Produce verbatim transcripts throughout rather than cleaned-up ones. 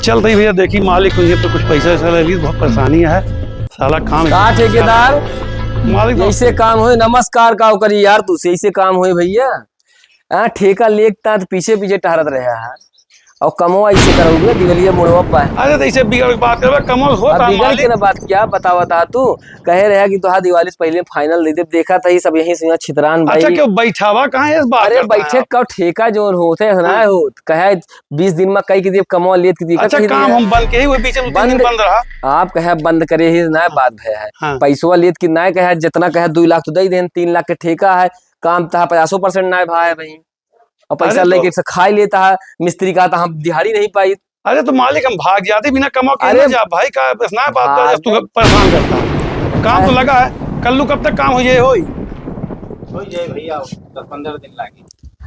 चलत ही भइया, देखी मालिक हुइहैं तो कुछ पैसा वैसा ले ली, बहुत परेशानी है। साला काम का ठेकेदार? मालिक तो ऐसे काम होए? नमस्कार का करी यार, तू से ऐसे काम होए भइया? हाँ, ठेका लेके ता तो पीछे पीछे टहरत रहा है। और कमवा ऐसे करोगे, दिवलिया मुड़वा पाए। अरे तो ऐसे बिगड़ के बात करबे, कमवा होत अब है बिगड़ मालिक। के ना बात क्या बतावा था तू? कहे रहा कि तोहार दिवाली से पहले final दे देब, देखा था ये सब यहीं से यहाँ छितरान भाई। अच्छा, क्यों बैठावा कहाँ है इस बात अरे करता है बैठे आप? कब ठेका जोन होत है, ना हाँ। होत। कहे बीस दिन में कई के देब, कमवा लेत के देखत अच्छा, ही काम रहे। हम बंद के ही वो बीच में दो तीन दिन बंद बंद रहा। आप कहे बंद करे ही ना बात भय है। हाँ। पैसवा लेत कि ना कहे, जितना कहे दो लाख तो दे देन, तीन लाख के ठेका है, काम तहा पचासो percent ना भा है भाई। और पैसा अरे तो लेके से खाई लेता है, मिस्त्री का तो हम दिहाड़ी नहीं पाई। अरे तो मालिक हम भाग जाते बिना कमा के अरे ना जा भाई, का बस ना बात भाग बस तू परेशान करता है। काम तो अरे लगा है, कल्लू कब तक काम हो जाए होई? हो जाए भैया, दस पन्द्रह दिन लागे।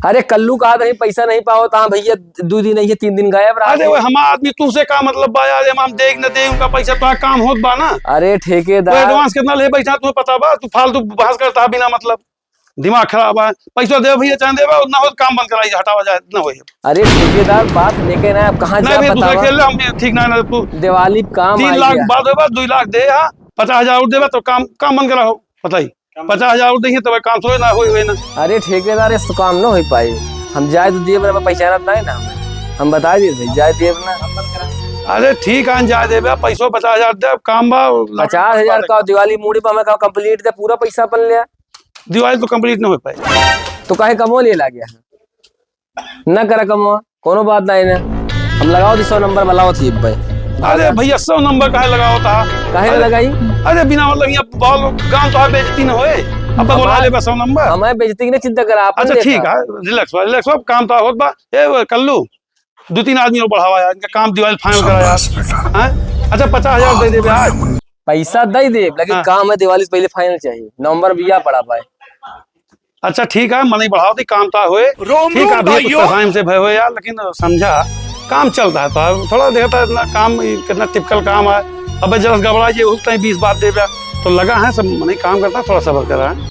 अरे कल्लू कहा नहीं, पैसा नहीं पाओ तो हाँ भैया, दो दिन नहीं है, तीन दिन गायब रहा अरे है। वो हमारा आदमी तू से का मतलब बा यार, हम, हम देख न दे उनका पैसा, तो काम होत बा ना। अरे तो ठेकेदार advance कितना ले बैठा तुम्हें पता बा? तू फालतू बहस करता है बिना मतलब, दिमाग खराब है। पैसा दे भैया, चाहे देबे, ना हो तो काम बंद कराई, हटावा जाए, ना होई। अरे ठेकेदार, बात लेके ना, अब कहाँ नहीं जा भैया, दूसरा बतावा? खेल ले, हम ठीक ना, ना तू दिवाली पे काम तीन आई लाख है। बाद देबे, दो लाख दे, हाँ, पचास हजार और देबे तो काम, काम बंद कराओ, बताई। पचास हजार और देंगे तब काम थोड़े ना होई, होई ना। अरे ठेकेदार, इस तो काम ना हो पाई। हम जाए तो देब ना, पहचानत ना है ना, हम बता दिए थे, जाए देब ना। अरे ठीक है, जाए देबे, पैसो पचास हजार दे, अब काम बा। पचास हजार का दिवाली मूड़ी पर हमें का complete दे, पूरा पैसा अपन ले। दिवाली तो complete ना हो पाई। तो काहे कमो ले लागे? ना करा कमवा, कोनो बात नहीं ना। हम लगाओ थी सौ नंबर, बुलाओ थी एक भाई। अरे भैया, सौ नंबर काहे लगाओ था? काहे ना अरे, लगाई? अरे बिना मतलब यहाँ बहुत लोग गांव तो बेइज्जती न होए, अब तो बुला हमार-, ले बस सौ नंबर। हमारे बेइज्जती की ना चिंता करा, अपन अच्छा देखा। ठीक है, relax बा, relax बा, काम तो होत बा। ए वो कल्लू, दो तीन आदमी और बढ़ावा यार, इनका काम दिवाली final करा यार। शाबाश बेटा। हैं? अच्छा पचास हजार दे देबे आज। पैसा दे देब, लेकिन हाँ। काम है दिवाली से पहले final चाहिए। नंबर भैया पड़ा पाए। अच्छा ठीक है, मनई बढ़ाओ दी, काम ता होए। रोम ठीक है, रोम अभी कुछ भाइयों। परेशानी से भय होए यार, लेकिन समझा, काम चलता है तो थोड़ा देखता है इतना काम, ये कितना typical काम है। अब जरा गड़बड़ा जे उस टाइम बीस बात देबे, तो लगा है सब मनई काम करता है, थोड़ा सब्र करा।